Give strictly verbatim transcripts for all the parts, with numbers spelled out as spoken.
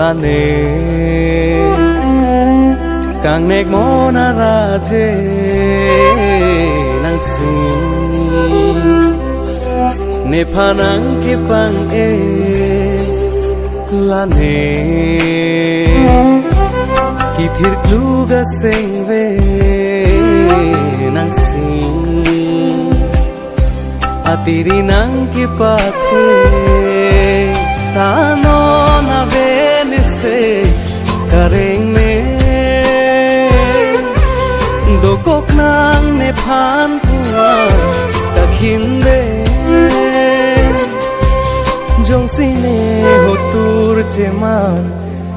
Lane kangnek mon araje nangsi, nephan nangkepang-e. Lane kithir kluga sengve nangsi, atiri nangkepathe, ta non avenise kareng me. Dokok nang nephan puan ta khin de, jongsi ne hotur cheman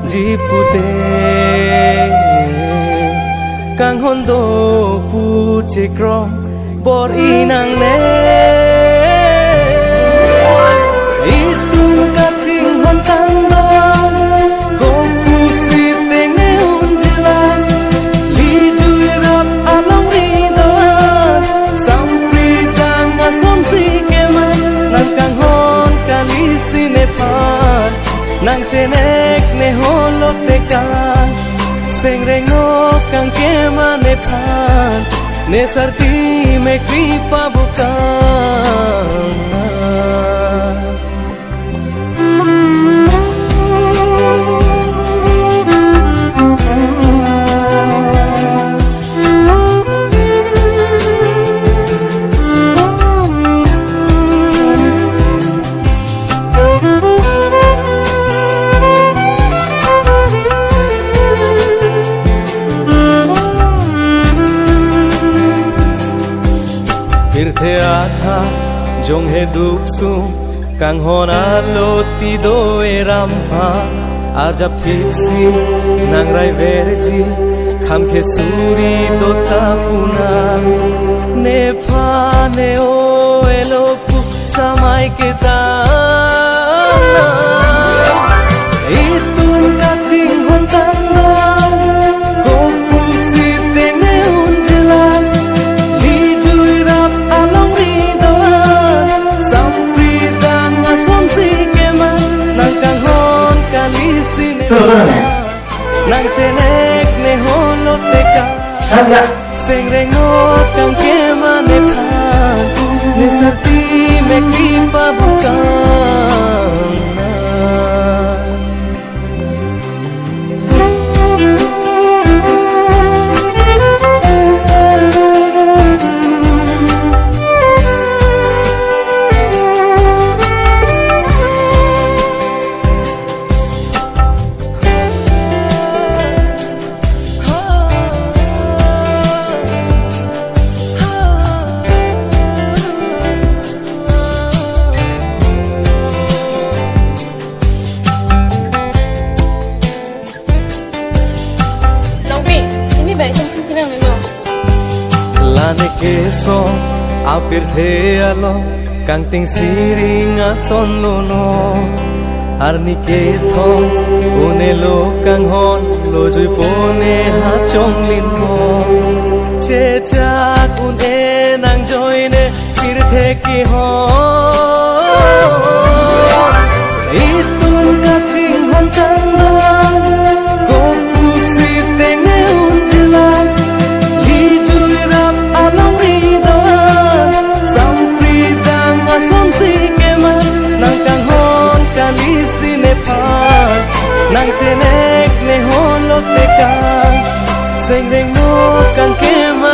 ji pute, kanghon do pu chekrong bor-i nangne. Itum kachinghon tanglo, kopusi tengne unjilang, lijui rap alongri do, sampri dang asonsi keman, nang kanghon kalisi nephan nangchenek ne holok tekang, sengreng no kangkema nephan, ne sarti me kripa bukang. Pirthe atha jong he duk sung, kanghon aloti do-e rampha, arjap thiksi nang raiverji, kham ke suri do ta puna. Nephan ne o elo pu samai ketang. Itum kachinghon tanglo, kopusi tengne unjilang, lijui rap alongri do, sampri dang asonsi keman, nang kanghon kalisi ne, nangchenek ne holok tekang. Sengreng no kangkema nephan, ne sarti me kripa bukang. Longpi, ini bai sum sum kinang nilo. Lane keso apirthe along, kangting siring ason lono. Arni kethom un-elo kanghon, lojui pone ha chonglinmo. Chechak un-e nang joine pirthe kehon. Itum kachinghon tanglo, kopusi tengne unjilang, lijui rap alongri do, sampri dang asonsi keman, nang kanghon kalisi nephan, nangchenek ne holok tekang, sengreng no kangkema